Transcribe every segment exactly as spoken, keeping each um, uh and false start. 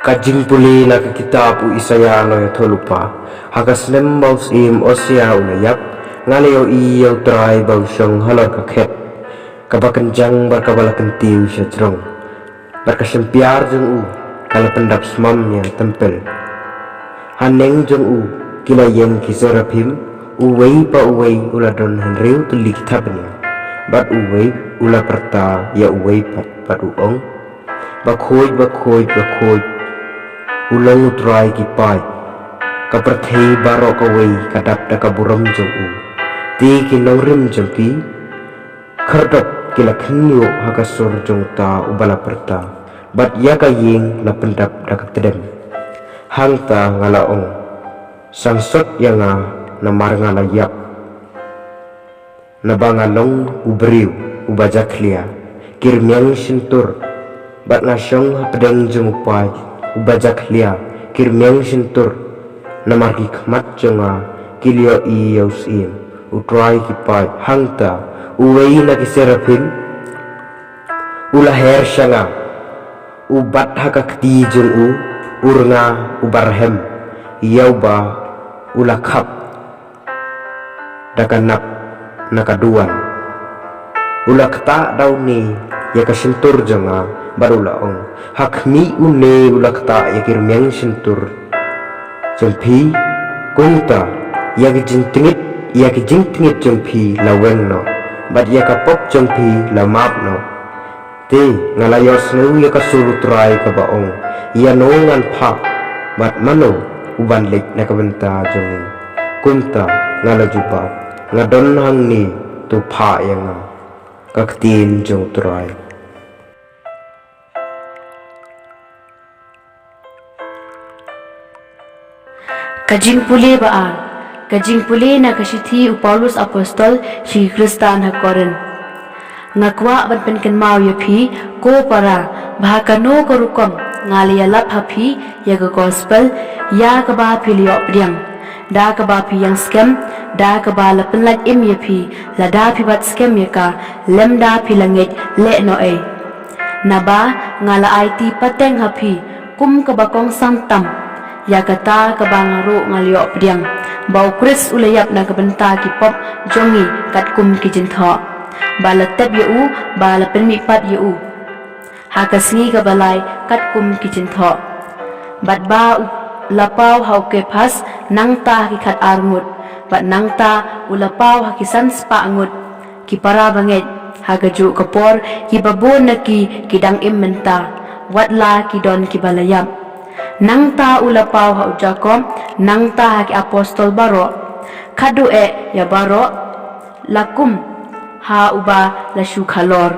Ka jingpule na ka kitab u Isaïah, la ïathuh lypa. Ha ka snem ba u syiem Ussiah u la ïap, nga la ïohi ïa u Trai ba u shong halor ka khet kaba kynjang bad kaba la kyntiew sha jrong, bad ka shympiar jong u ka la pyndap smam ïa ka templ. Haneng jong u ki la ïeng ki seraphim, uwei pa uwei u la don hynriew tylli ki thapniang, bad uwei u la pyrta ïa uwei pat, bad u ong: Bakhuid, bakhuid, bakhuid, u long u Trai ki paid. Ka pyrthei baroh kawei ka dap da ka burom jong u. Te ki nongrim jong ki khyrdop ki la khynñiuh ha ka sur jong uta uba la pyrta, bad ïa ka ïing la pyndap da ka tdem. Hangta nga la ong: Sangsot ïa nga, namar nga la ïap, naba nga long u briew uba jakhlia, ki rmiang shyntur, bad nga shong hapdeng jong u paid uba jakhlia, ki rmiang shyntur. Namar ki khmat jong nga ki la ïohi ïa u syiem, u Trai ki paid. Hangta uwei na ki seraphim u la her sha nga, u bat ha ka kti jong u, u rnga uba rhem, ïa uba u la khap da ka nap na ka duwan. U la ktah da une ïa ka shyntur jong nga, bad u la ong: Ha khmih, une u la ktah ïa ki rmiang shyntur jong phi. Kumta ïa ki jingtngit, ïa ki jingtngit jong phi la weng noh, bad ïa ka pop jong phi la map noh. Te nga la ïohsngew ïa ka sur u Trai kaba ong: Ïano ngan phah, bad mano uban leit na ka bynta jong ngi? Kumta nga la jubab: Nga don hangne, to phah ïa nga. Ka ktien jong u Trai. Ka jingpule ba ar. Ka jingpule na ka shithi u Paulus Apostol sha ki Khristan ha Korinth. Nga kwah ban pynkynmaw ïa phi, ko para, ba ha kano ka rukom nga la ïalap ha phi ïa ka gospel, ïa kaba phi la ïoh pdiang, da kaba phi ïeng skhem, da kaba la pynlait im ïa phi, lada phi bat skhem ïa ka, lymda phi la ngeit lehnohei. Naba nga la aiti pateng ha phi kum kaba kongsan tam ïa kata kaba nga ruh nga la ïoh pdiang, ba u Khrist u la ïap na ka bynta ki pop jong ngi katkum ki jingthoh, ba la tep ïa u, ba la pynmihpat ïa u ha ka sngi kaba lai katkum ki jingthoh. Bad ba u la paw ha u Kephas nangta ha ki khatar ngut, bad nangta u la paw ha ki san spah ngut ki para bangeit. Ha kajuh ka por kiba bun na ki ki dang im mynta, wat la ki don kiba la ïap. Nangta u la paw ha u Jakob, nangta ha ki apostol baroh. Khatduh eh ïa baroh, la kum ha uba la shu khalor.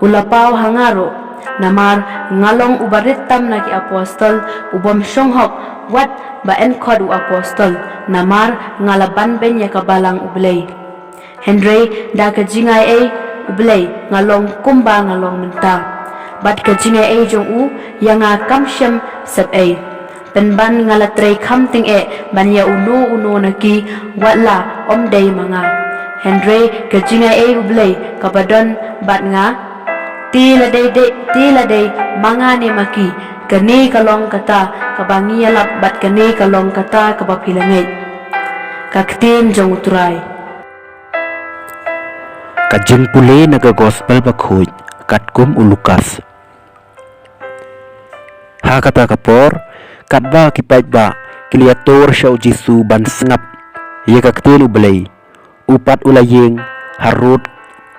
U la paw ha nga ruh, namar nga long uba rit tam na ki apostol, u bym shong hok wat ba yn khot u apostol, namar nga la ban beiñ ïa ka balang U Blei. Hynrei da ka jingaiei U Blei nga long kumba nga long mynta, bad ka jingaiei jong u ïa nga kam shym sep ei. Pynban nga la trei kham tyngeh ban ïa uno uno na ki, wat la ym dei ma nga. Hynrei ka jingaiei U Blei kaba don bad nga, te la dei, dei, te la dei ma nga ne ma ki, kane ka long kata kaba ngi ïalap, bad kane ka long kata kaba phi la ngeit. Ka ktien jong U Trai. Ka jingpule na ka Gospel Bakhuid katkum u Lukas. Ha kata ka por, katba ki paidbah ki la ïatur sha u Jisu ban sngap ïa ka ktien U Blei, u pat u la ïeng harud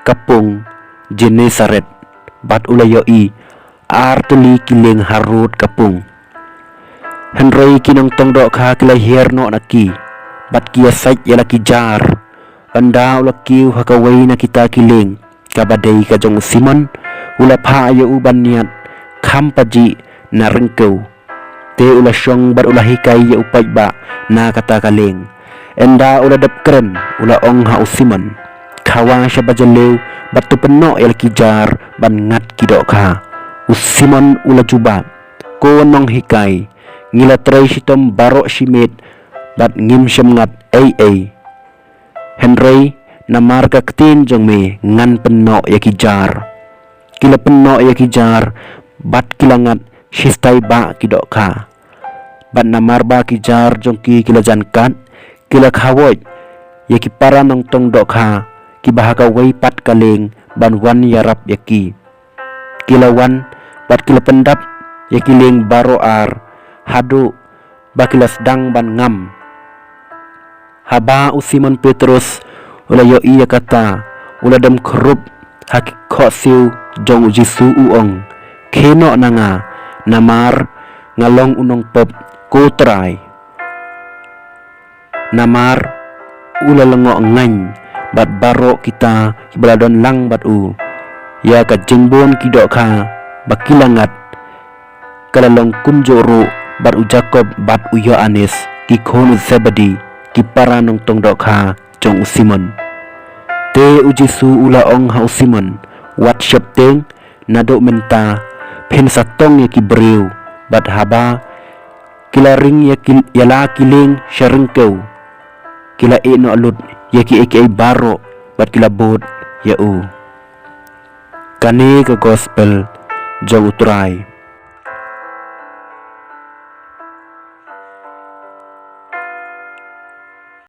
ka pung Gennesaret, bad u la ïohi ar tylli ki lieng harud ka pung. Hynrei ki nongtong dohkha ki la hiar noh na ki, bad ki ïasait ïa la ki jar. Ynda u la kiew ha kawei na kita ki lieng, kaba dei ka jong u Simon, u la phah ïa u ban niad kham pajih na ryngkew. Te u la shong bad u la hikai ïa u paidbah na kata ka lieng. Ynda u la dep kren, u la ong ha u Simon: Khawa sha ba jylliew bad to pynnoh ïa la ki jar ban ngat ki dohkha. U Simon u la jubab: Ko nonghikai, ngi la trei shitom baroh shi miet bad ngim shym ngat ei ei. Hynrei namar ka ktien jong me ngan pynnoh ïa ki jar. Ki la pynnoh ïa ki jar bad ki la ngat shitai bah ki dohkha. Bad namar ba ki jar jong ki ki la jan kat, ki la khawoit ïa ki para nongtong dohkha kiba ha kawei pat ka lieng ban wan ïarap ïa ki. Ki la wan bad ki la pyndap ïa ki lieng baroh ar haduh ba ki la sdang ban ngam. Haba u Simon Petrus u la ïohi ïa kata, u la dem khrup ha ki khohsiew jong u Jisu, u ong, "Khie noh na nga, namar nga long u nongpop, ko Trai." Namar u la lyngngoh ngaiñ bad baroh kita kiba la don lang bad u, ïa ka jingbun ki dohkha ba ki la ngat ka la long kumjuh ruh bad u Jakob bad u Ïoannis, ki khun u Zebedi, ki para nongtong dohkha jong u Simon. Te u Jisu u la ong ha u Simon, "Wat sheptieng, naduh mynta phin sa tong ïa ki briew." Bad haba ki la ring ïa ki, ïa la ki lieng sha ryngkew, ki la ïeh noh lut ïa kiei kiei baroh bad ki la bud ïa u. Kane ka gospel jong u Trai.